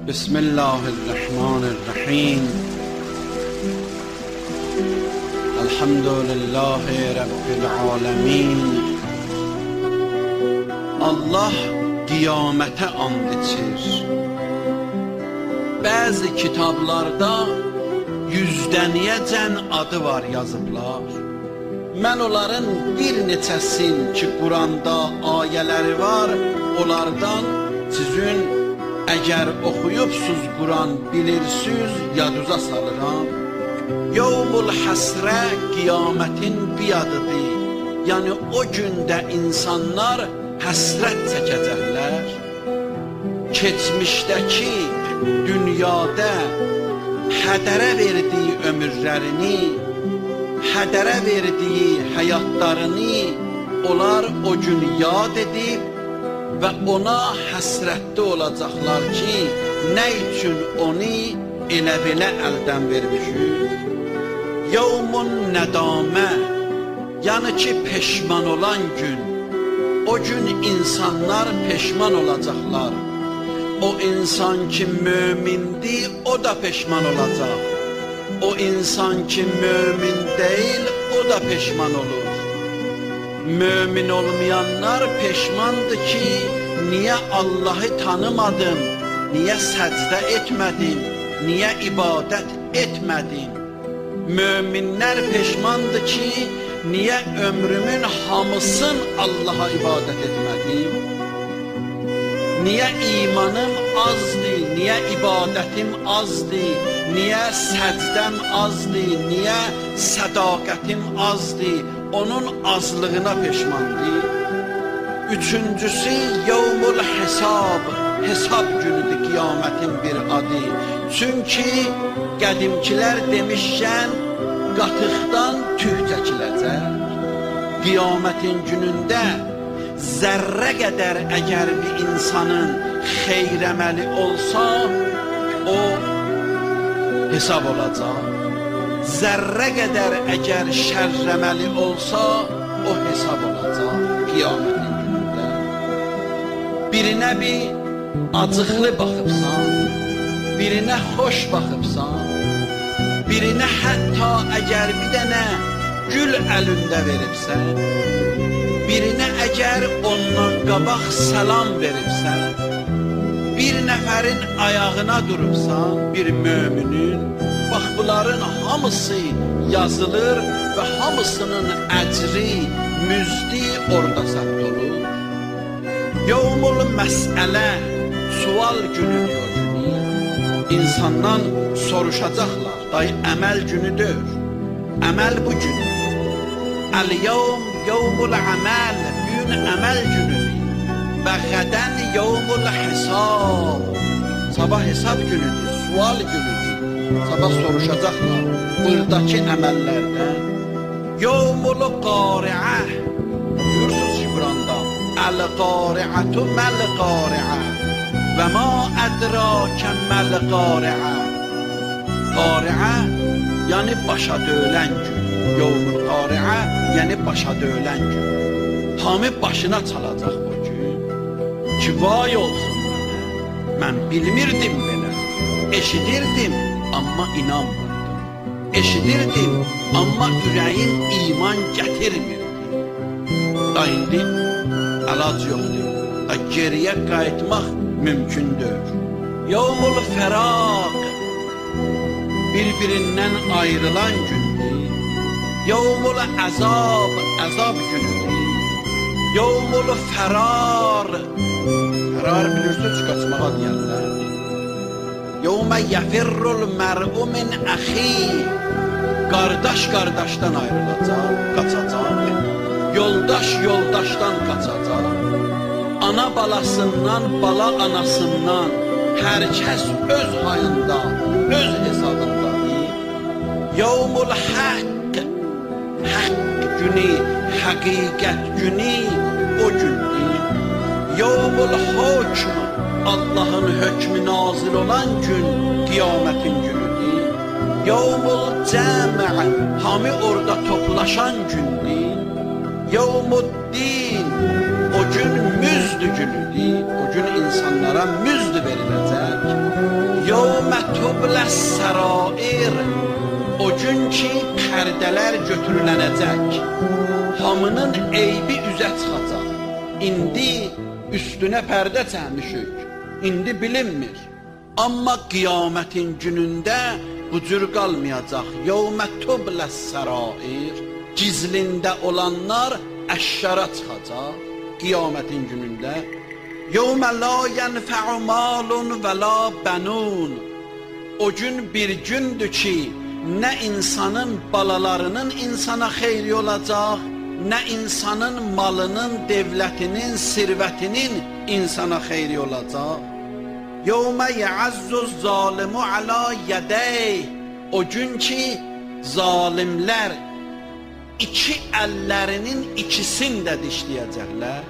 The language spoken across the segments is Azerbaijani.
Bismillahirrahmanirrahim. Elhamdülillahi Rabbil alemin. Allah qiyamətə and içir. Bəzi kitablarda yüzdəniyəcən adı var yazıblar. Mən onların bir neçəsin ki, Quranda ayələri var, onlardan sizin əgər oxuyubsuz Quran bilirsiniz, yaduza salıram. Yevmul həsrə qiyamətin bir adıdır. Yəni o gündə insanlar həsrət çəkəcəklər. Keçmişdəki dünyada hədərə verdiyi ömürlərini, hədərə verdiyi həyatlarını onlar o gün yad edib və ona həsrətli olacaqlar ki, nə üçün onu elə belə əldən vermişik. Yevmun nədamə, yəni ki, peşman olan gün, o gün insanlar peşman olacaqlar. O insan ki mömindir, o da peşman olacaq. O insan ki mömin deyil, o da peşman olur. Mömin olmayanlar peşmandır ki, niyə Allahı tanımadım, niyə səcdə etmədim, niyə ibadət etmədim. Möminlər peşmandır ki, niyə ömrümün hamısın Allaha ibadət etmədim? Niyə imanım azdır, niyə ibadətim azdır, niyə səcdəm azdır, niyə sədaqətim azdır, onun azlığına peşmandır. Üçüncüsü, yevmul hesab, hesab günüdür qiyamətin bir adı. Çünki qədimkilər demişkən, qatıqdan tüh çəkiləcək. Qiyamətin günündə zərrə qədər əgər bir insanın xeyr əməli olsa, o hesab olacaq. Zərrə qədər əgər şərr əməli olsa, o hesab olacaq qiyamətin günündə. Birinə bir acıqlı baxıbsan, birinə xoş baxıbsan, birinə hətta əgər bir dənə gül əlində veribsən, birinə əgər ondan qabaq salam veribsən, bir nəfərin ayağına durubsan, bir möminin, bax bunların hamısı yazılır və hamısının əcri, müzdi orada səbt olur. Yevmul məsələ, sual günüdür o günü. İnsandan soruşacaqlar, dayı əməl günüdür, əməl bu gündür. Əl-yevm yevmul əməl, bugün əməl günüdür. Və qədən yevmul hesab, sabah hesab günüdür, sual günüdür. Sabah soruşacaqlar buradakı əməllərdən. Yevmul qariə, buyursunuz ki Quranda, Əl-qariətu məl-qariə və ma ədrakə məl-qariə. Qariə, yəni başa döyülən gün. Yevmul qariə, yəni başa döyülən gün. Hamı başına çalacaq bu gün ki, vay olsun mənə, mən bilmirdim belə, eşidirdim, amma inanmırdım. Eşidirdim, amma ürəyim iman gətirmirdi. Da indi əlac yoxdur, da geriyə qayıtmaq mümkündür. Yevmul fəraq, bir-birindən ayrılan gündür. Yevmul əzab, əzab günüdür. Yevmul fərar, fərar bilirsiniz, qaçmağa deyərlər. Yevmə yəfirrul mər'u min əxi, qardaş qardaşdan ayrılacaq, qaçacaq. Yoldaş yoldaşdan qaçacaq. Ana balasından, bala anasından, hər kəs öz hayında, öz hesabındadır. Yevmul haqq, haqq günü, həqiqət günü o gündür. Yevmul hukm, Allahın hökmü nazil olan gün qiyamətin günüdür. Yevmul cəmə, hamı orada toplaşan gündür. Yevmuddin, o gün müzdü günüdür. O gün insanlara müzdü veriləcək. Tubləs-sərair, o gün ki, pərdələr götürülənəcək, hamının eybi üzə çıxacaq. İndi üstünə pərdə çəkmişik, indi bilinmir. Amma qiyamətin günündə bu cür qalmayacaq. Yevmə tubləs-sərair, gizlində olanlar əşşara çıxacaq qiyamətin günündə. Yevmə la yənfəu malun və la bənun. O gün bir gündür ki, nə insanın balalarının insana xeyri olacaq, nə insanın malının, devlətinin, sirvətinin insana xeyri olacaq. Yevmə yəəzzuz zalimu alə yədəyh. O gün ki, zalimlər iki əllərinin ikisini də dişləyəcəklər.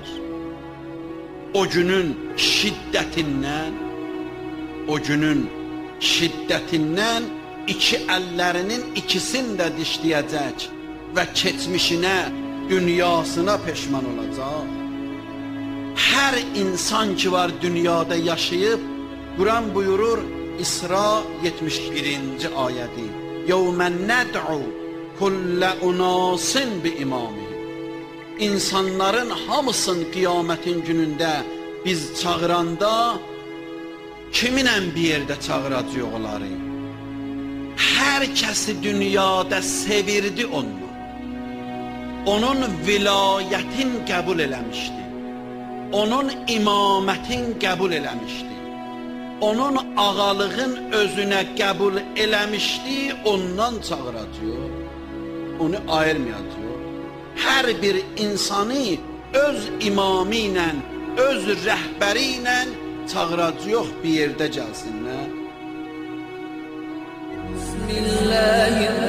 O günün şiddətindən, o günün şiddətindən iki əllərinin ikisini də dişləyəcək və keçmişinə, dünyasına peşman olacaq. Hər insan ki var dünyada yaşayıb, Quran buyurur, İsra 71-ci ayədi. Yevmə nəd'u kullə unasin bi imamihim. İnsanların hamısını qiyamətin günündə biz çağıranda kiminlə bir yerdə çağıracaq onları? Hər kəsi dünyada sevirdi onunla. Onun vilayətin qəbul eləmişdi. Onun imamətin qəbul eləmişdi. Onun ağalığın özünə qəbul eləmişdi, ondan çağıracaq. Onu ayırmayacaq. Hər bir insanı öz imamı ilə, öz rəhbəri ilə çağıracaq bir yerdə gəlsinlər. Bismillahirrahmanirrahim.